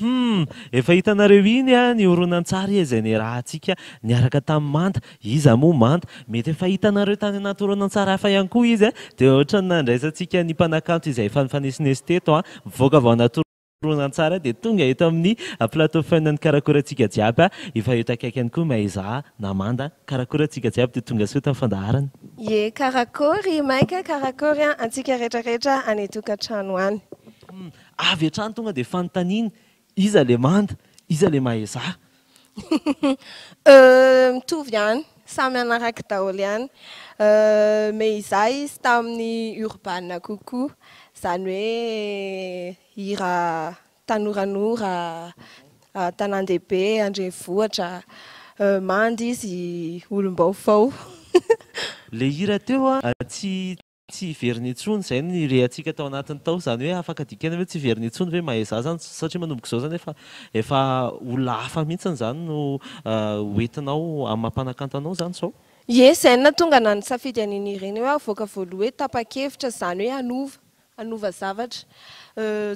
Hum, efa hitanareo iny ny horonantsary izay niarahantsika niaraka tamin'i Manda. Iza moa Manda? Mety efa hitanareo tany anaty horonantsary hafa ihany koa izy, dia ohatran'ny nandraisantsika ny mpanakanto izay efa nifanesinesy teto, mivoaka avy ao anaty horonantsary dia tonga eto amin'ny plateau fun ny karakôry antsika jiaby, efa eto akaiky ihany koa Maiza na Manda, karakôry antsika jiaby dia tonga soa eto amin'ny fandaharana. Ie, karakôry Mike, karakôry antsika rehetra rehetra any an-tokantrano any. Avy hatrany tonga dia fanontaniana, iza le manda, iza le mahaiza? Euh, mitovy ihany, samy hanaraka daholo ihany. Euh, Meiza izy tamin'ny urban kokoa, izany hoe hira tanoranora, tanàn-dehibe, an-drenivohitra. Manda izy olom-baovao. Le hira teo a, tsy Tsy hiverina intsony, izay no nirehantsika tao anatiny tao, izany hoe afaka dikaina hoe tsy hiverina intsony ve Mahaiza izany satria manomboka izao izany efa efa olona hafa mihitsiny izany no ho entinao amin'ny maha mpanakanto anao izany izao? Ie, izay no nahatonga anah nisafidy an'iny hira iny hoe avoaka voaloha hoe tapa-kevitra izany hoe hanova, hanova zavatra.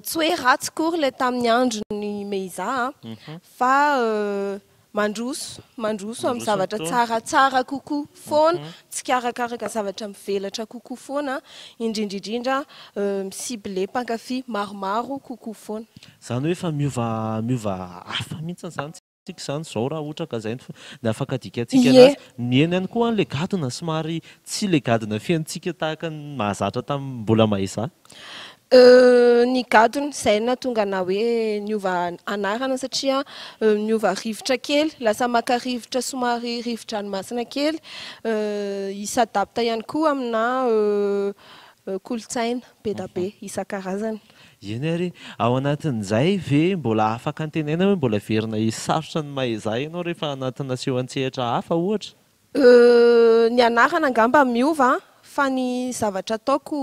Tsy hoe ratsy akory ilay tamin'ny andron'i Meiza an, fa Mandroso, mandroso amin'ny zavatra tsaratsara kokoa foana, mitsikarakara zavatra mivelatra kokoa foana, indrindra indrindra mi-cibler mpankafy maromaro kokoa foana. Izany hoe efa miova miova hafa mihitsy izany tsika izany izao raha ohatra ka izay no afaka adikantsika anazy. Miheno ihany koa an'ilay gadona somary tsy ilay gadona fihainontsika tahaka ny mahazatra tamin'ny mbola mahaizaha. Ny gadona, izay no nahatonga anah hoe niova anarana satria niova rivotra kely, lasa maka rivotra somary rivo-dranomasina kely, hi-s'adapte ihany koa aminà kolontsaina be da be isan-karazany. Eny ary, ao anatin'izay ve mbola afaka antenaina hoe mbola hiverina hisarotra ny maha-izaho ianao rehefa anatina seho an-tsehatra hafa ohatra? Ny anarana angamba miova fa ny zavatra ataoko,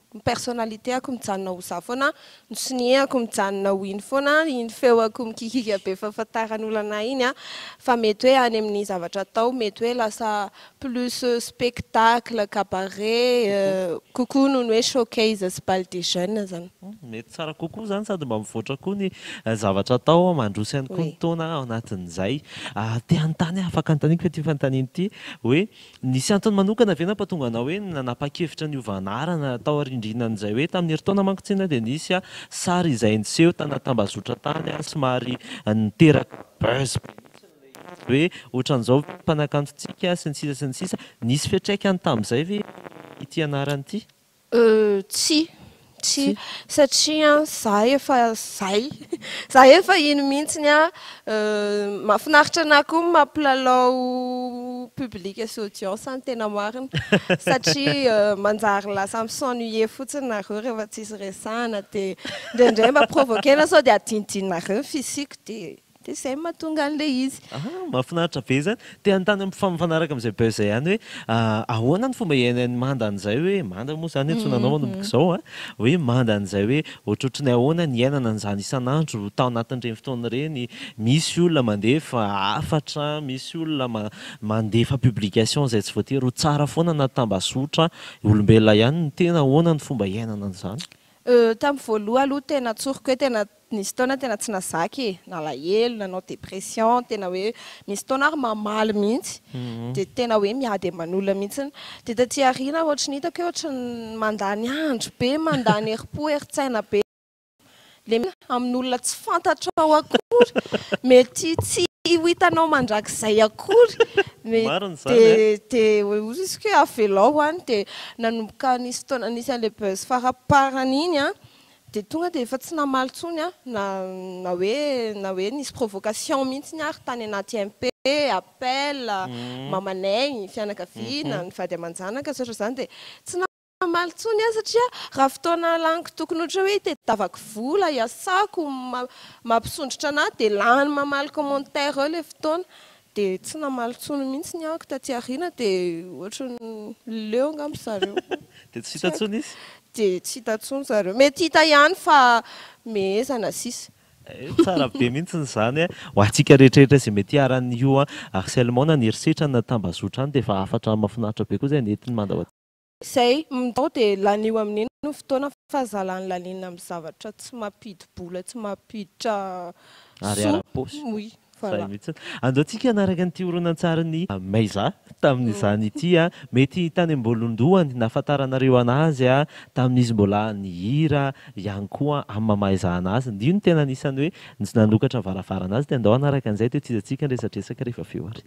ny personnalité-ako mijanona ho za foana, ny soniako mijanona ho iny foana, iny feoko mikikiaka be fahafantaran'olona anah iny an, fa mety hoe any amin'ny zavatra atao mety hoe lasa plus spectacle, cabaret kokoa noho ny hoe showcase sy bal des jeunes zany. Mety tsara kokoa izany sady mba mivoatra koa ny zavatra atao, mandroso ihany koa ny taona ao anatin'izay. Te hanontany aho, afaka anontaniako ve ity fanontaniana ity hoe nisy antony manokana ve nampatonga anao hoe nanapa-kevitra niova anarana tao arindrinan'izay hoe tamin'ny herintaona manko tsinona dia nisy sary izay niseho tanaty tambazotra tany somary niteraka buzz be mihitsy ilay izy hoe ohatran'izao mpanakantontsika sy ny sisa sy ny sisa, nisy fiantraikany tamin'izay ve ity anarana ity? Tsia, tsia, satria za efa zay, za efa iny mihitsiny an, mahafinaritra anah koa ny mampilalao public sy audience ny tena marina, satria manjary lasa mi-s'ennuyer fotsiny nareo rehefa tsisy resahana dia indraindray mba provoquer-na sao dia adinodinonareo ny fisiako dia Dia izay no mahatonga an'ilay izy. Ah, mahafinaritra be izany. Te hanontany mifanaraka amin'izay buzz izay ihany hoe ahoana ny fomba iainan'i Manda an'izay hoe, Manda moa izany antsoina anao manomboka izao an, hoe Manda an'izay hoe ohatrohatry ny ahoana ny iainana an'izany isan'andro tao anatin'ireny fotoana ireny, misy olona mandefa hafatra, misy olona mandefa publication izay tsy voatery ho tsara foana anaty tambazotra, olombelona ihany ny tena, ahoana ny fomba iainana an'izany? Tamin'ny voaloha aloha tena tsoriko hoe tena Nisy fotoana tena tsy nazaka e, nalahelo, nanao dépression, tena hoe misy fotoana ary mamaly mihitsy, dia tena hoe miady aman'olona mihitsy. Dia taty aoriana ohatry ny hitako hoe ohatry ny mandany andro be, mandany herim-po, herin-tsaina be le amin'olona tsy fantatrao akory, mety tsy ho hitanao mandrakizay akory, dia dia hoy izy hoe avelao any, dia nanomboka nisy fotoana nisy an'ilay buzz faraparany iny an, Dia tonga dia efa tsy namaly intsony aho, na na hoe na hoe nisy provocation mihitsy ary tany anaty MP, appel, mamanay, fianakaviana, ny vady aman-janaka sy ohatran'izany dia tsy namaly intsony aho satria raha fotoana laniko tokony ohatra hoe hitadiavako vola, hiasako, mampisondrotra an'ahy dia lany mamaly commentaire eo ilay fotoana. Dia tsy namaly intsony mihitsy ny ahako taty aoriana dia ohatran'ny leo angamba zareo. Dia tsy hita intsony izy? Dia tsy hita intsony zareo. Mety hita ihany fa mehezana sisa. Tsara be mihitsy izany. Ho antsika rehetrarehetra izay mety hiharan'io harcèlement na ny herisetra na tambazotra any dia efa hafatra mahafinaritra be koa izay nentiny manda ho antsika. Izay, ndao dia lanio amin'iny ny fotoana fa aza lany laniana amin'ny zavatra tsy mampidi-bola, tsy mampiditra Ary soa. ara-paosy. Oui. Zay Voilà. mihitsy. Andao tsika hanaraka an'ity horonantsarin'i Maiza tamin'izany ity a. Mety tany am-boalondohany nahafantaranareo an'azy a, tamin'izy mbola nihira ihany koa amin'ny maha Maiza an'azy. Io no tena anisan'ny hoe nanokatra varavarana azy dia andao hanaraka an'izay dia tohizantsika ny resadresaka rehefa avy eo ary.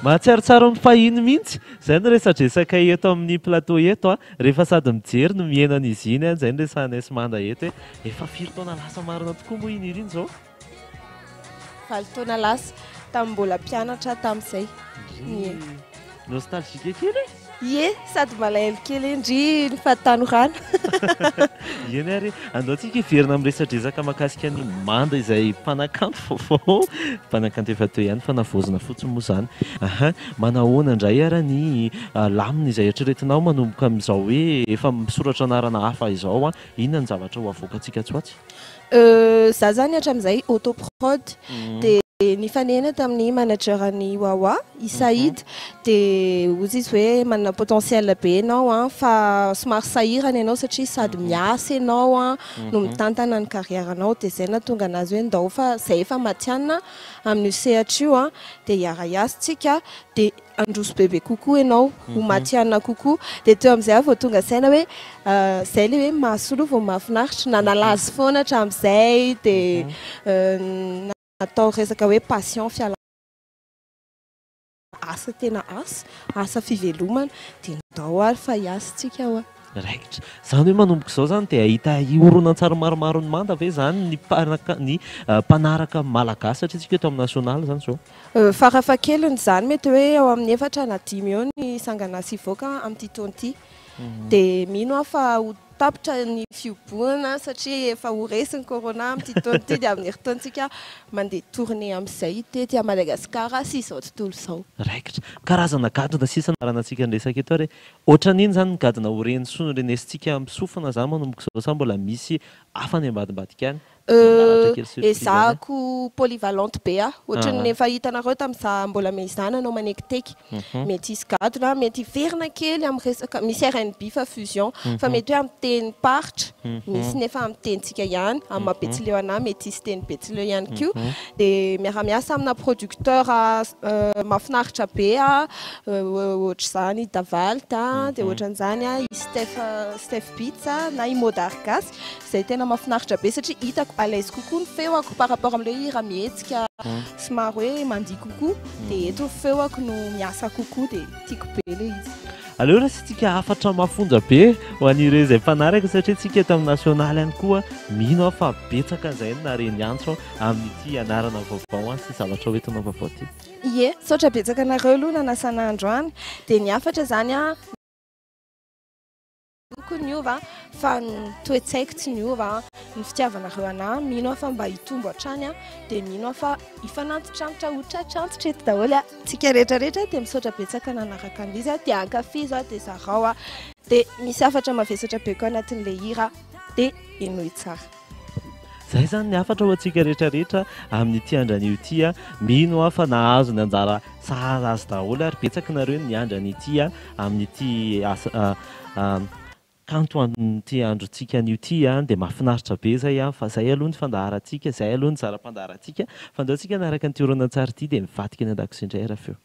Mahatsiarotsiaro ny fahiny mihitsy. Izay no resadresaka eto amin'ny plateau eto a. Rehefa sady mijery no mihaino an'izy iny a. Izay no resahanay sy Manda eto hoe efa firy taona lasa marina tokoa moa iny hira iny izao? 8 taona lasa, tamin'ny mbola mpianatra tamin'izay. Ie. Nostalgique kely e! Ie, sady malahelo kely e, ndry ny fahatanorana. Eny ary, andao tsika hiverina amin'ny resadresaka mahakasika ny Manda izay mpanakanto vaovao, mpanakanto efa teo ihany fa navaozina fotsiny moa izany. Aha, manahoana indray ary ny lamina izay eritreretinao manomboka amin'izao hoe efa misoratra anarana hafa izao an, inona ny zavatra ho avoakantsika atsy ho atsy? Za zany hatramin'izay auto-prod, dia nifanena tamin'ny manager-n'i Wawa, i Saïd, dia hozy izy hoe manana potentiel be ianao an, fa somary sahirana ianao satria sady miasa ianao an, no mitantana ny carrière-nao, dia izay nahatonga an'azy hoe ndao fa izay efa matihanina amin'io sehatra io an, dia hiara-hiasa tsika, dia handroso bebe kokoa ianao, ho matihanina kokoa. Dia teo amin'izay aho vao tonga saina hoe izay ilay hoe mahasolo vao mahafinaritra, nanala azy foana hatramin'izay, dia natao resaka hoe passion fialana asa tena asa, asa fivelomana, dia ndao ary fa hiasa tsika hoa. Raikitra. Izany hoe manomboka izao izany dia hahita horonantsary maromaro ny manda ve izany ny mpanaka ny mpanaraka malagasy satria tsika eto amin'ny nasionaly izany izao? Farafahakeliny izany mety hoe eo amin'ny 4 na 5 eo ny sangan'asa hivoaka amin'ity taona ity. Dia mino aho fa ho tapitra ny fihobohana satria efa ho resy ny corona amin'ity taona ity dia amin'ny herintaontsika mandeha tournée amin'izay hitety an'i Madagasikara sy izao tontolo izao. Raikitra. Karazana gadona sisa no aranantsika ny resaka eto ary ohatran'iny izany ny gadona ho reny sy renesintsika amin'ny sofina izany manomboka izao sa mbola misy hafa any ambadimbadika any? Mangalatra kely surprise any. Ezahako polyvalente be aho. Ohatran'ny efa hitanareo tamin'izaho mbola mezana nanao manekiteky. Mety hisy gadona, mety hiverina kely amin'ny resaka, misy rnb fa fusion, fa mety hoe amin'ny tenim-paritra, misy nefa amin'ny tenintsika ihany, amin'ny maha betsileo anah mety hisy teny betsileo ihany koa. Dia miara-miasa amina producteur mahafinaritra be aho, ohatr'izany i Davalt, dia ohatran'izany i Steph, Steph Beats na i Modargas. Izay tena mahafinaritra be satria hitako à l'aise kokoa ny feoko par rapport amin'ilay hira mihetsika somary hoe mandihy kokoa dia eto ny feoko no miasa kokoa dia tiako be ilay izy. Aleo raisintsika hafatra mafonja be ho an'ireo izay mpanaraka satria tsika eto amin'ny nasionaly ihany koa mino aho fa betsaka izay no nahare ny antso amin'ity anarana vaovao sy zavatra hoentina vaovao ity. Ie, misaotra betsaka anareo aloha nanasa anah androany. Dia ny hafatra izany an, loko niova fa ny toe-tsaiko tsy niova, ny fitiavanareo anah mino aho fa mba hitombo hatrany an, dia mino aho fa hifanantitrantitra ho tratrantitra eto daholo tsika rehetra rehetra, dia misaotra betsaka nanaraka an'izy an, dia ankafizo an, dia zarao an, dia misy hafatra mavesatra be koa anatin'ilay hira dia henoy tsara. Zay zany ny hafatra ho antsika rehetra rehetra amin'ity andro anio ity a! Mino aho fa nahazo ny anjara sahaza azy daholo ary betsaka nareo ny niandry an'ity amin'ity asa kanto an'ity androntsika anio ity a! Dia mahafinaritra be zay a! Fa zay aloha ny fandaharantsika, zay aloha ny zara-pandaharantsika fa ndao tsika hanaraka an'ity horonantsary ity dia mivadika any an-dakozia indray ary avy eo.